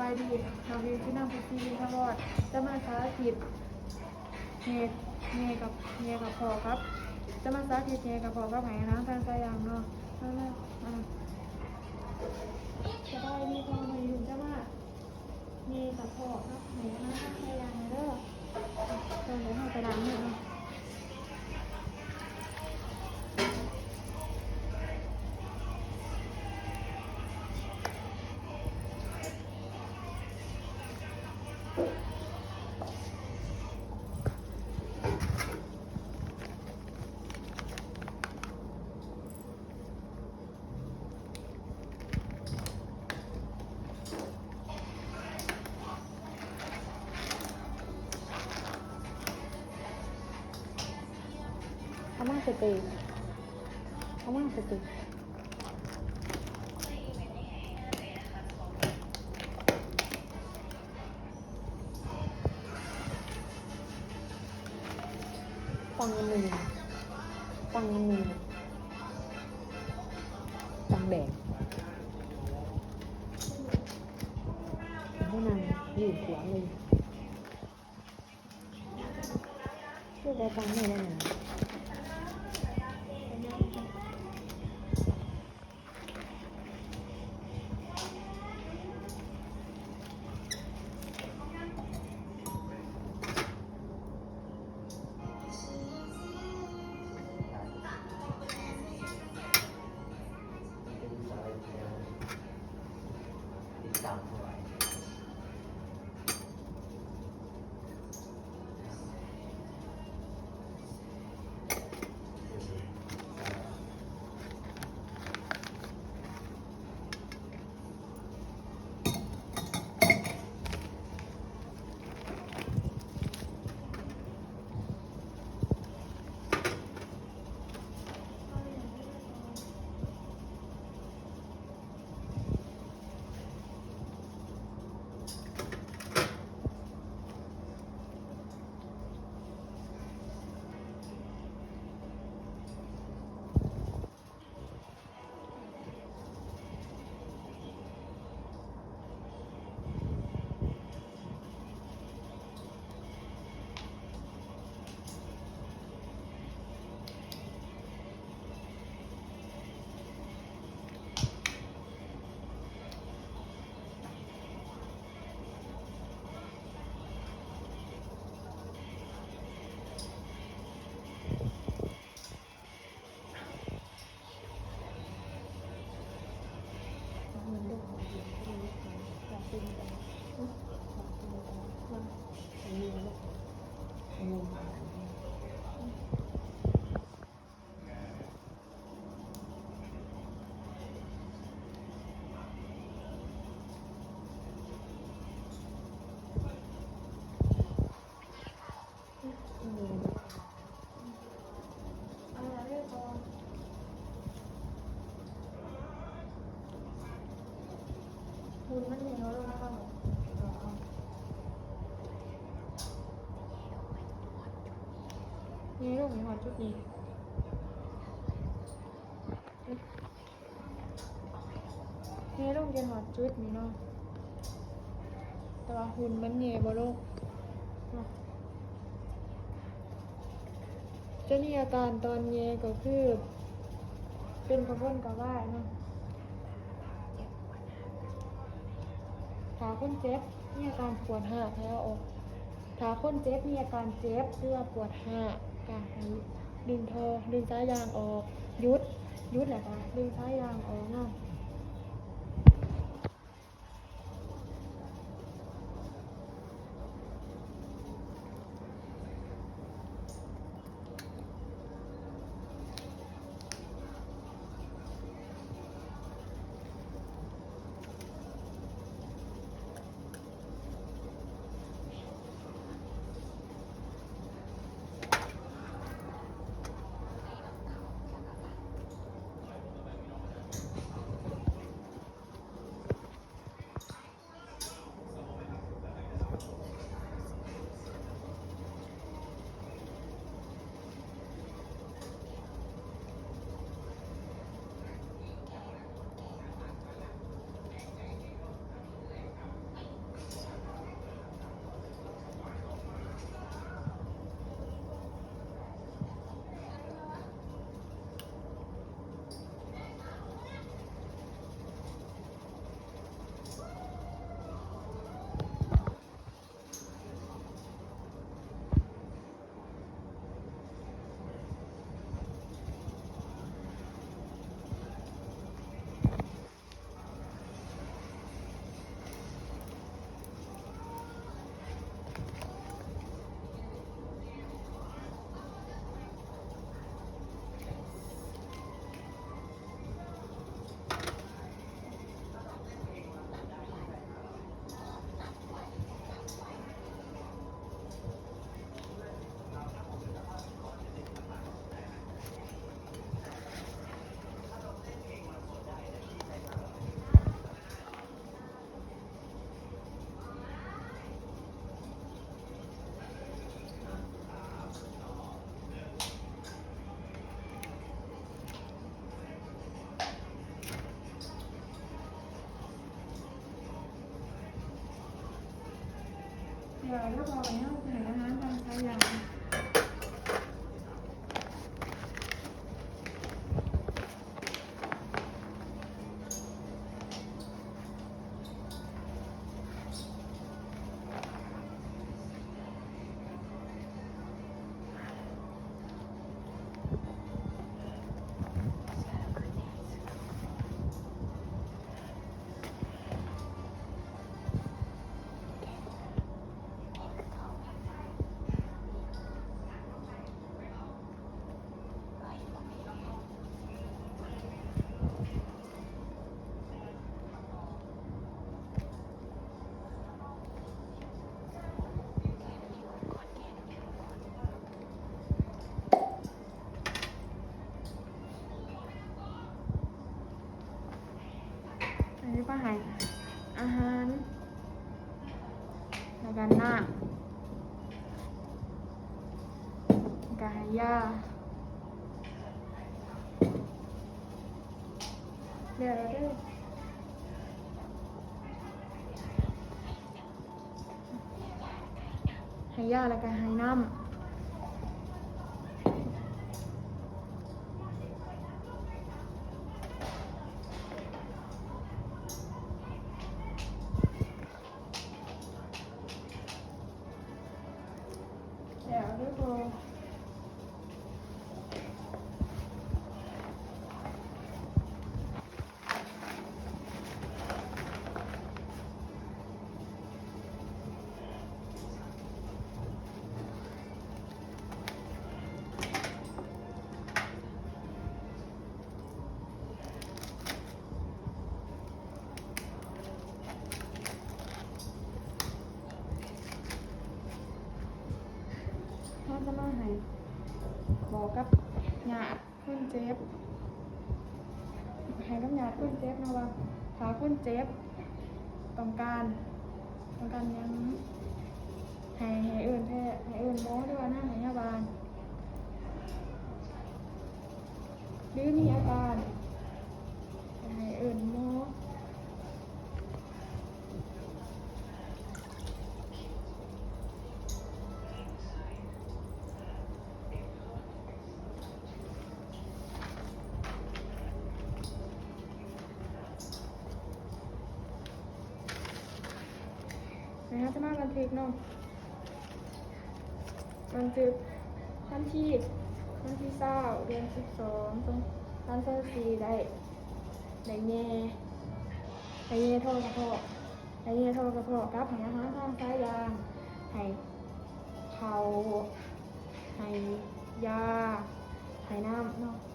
ສະບາຍດີ ນ້ອງວິວ ຊື່ນາງ ພຸດສີ ວິນທະວອດ ຈະມາສາທິດແຍ່ ແຍ່ກະ ແຍ່ກະເພາະກັບ ຈະມາສາທິດແຍ່ກະເພາະກັບໄຫອາຫານທາງສາຍຢາງເນາະ. ມາ ມາ ມາ ສະບາຍດີ ພໍ່ແມ່ ລູກ ຈະມາແຍ່ກະເພາະກັບໄຫອາຫານທາງສາຍຢາງເດີ. ກ່ອນອື່ນເຮົາໄປລ້າງມືເນາະ. ເອົາມາສະເຕ ເອົາມາສະເຕ. ຕັ້ງໜຶ່ງ ຕັ້ງໜຶ່ງ ຕັ້ງແດງ ໃຫ້ນາງຢືນຂວາງເລີຍ. ຄືໄດ້ຟັງມື້ນັ້ນນະ.ນີ້ ລົງໃຫ້ຮອດຈຸດນີ້. ແຍ່ລົງຈົນຮອດຈຸດນີ້ເນາະ ແຕ່ວ່າຫຸ່ນມັນແຍ່ບໍ່ລົງເນາະ. ຈະມີອາການຕອນແຍ່ກໍຄືເປັນກະວົນກະວາຍເນາະ. ຖ້າຄົນເຈັບມີອາການປວດຮາກ ໃຫ້ເອົາອອກ. ຖ້າຄົນເຈັບມີອາການເຈັບ ຫຼືວ່າປວດຮາກ ກໍໃຫ້ດຶງທໍ່ ດຶງສາຍຢາງອອກ ຢຸດ ຢຸດແລ້ວກໍດຶງສາຍຢາງອອກເນາະ. ແລ້ວກໍໃຫ້ເຮົາໃຫ້ອາຫານທາງສາຍຢາງ. ອັນນີ້ກໍໃຫ້ອາຫານ ແລ້ວກໍນ້ຳ ແລ້ວກໍໃຫ້ຢາ ແລ້ວເດີ. ໃຫ້ຢາ ແລ້ວກໍໃຫ້ນ້ຳ. ແລ້ວເດີພໍ່. ເຮົາຈະມາໃຫ້ ບອກກັບຍາດ ຄົນເຈັບ ໃຫ້ກັບຍາດຄົນເຈັບເນາະວ່າ ຖ້າຄົນເຈັບຕ້ອງການ ຕ້ອງການຫຍັງ ໃຫ້ ໃຫ້ເອີ້ນແພດ ໃຫ້ເອີ້ນໝໍ ຫຼືວ່ານາງພະຍາບານ ຫຼືມີອາການ ໃຫ້ເອີ້ນໝໍ. ແລ້ວເຮົາຈະມາບັນທຶກເນາະ ບັນທຶກວັນທີ ວັນທີຊາວ ເດືອນສິບສອງ ສອງພັນຊາວສີ່ ໄດ້ ໄດ້ແຍ່ ໄດ້ແຍ່ທໍ່ກະເພາະ ໄດ້ແຍ່ທໍ່ກະເພາະກັບໃຫ້ອາຫານທາງສາຍຢາງ ໃຫ້ເຂົ້າ ໃຫ້ຢາ ໃຫ້ນ້ຳເນາະ.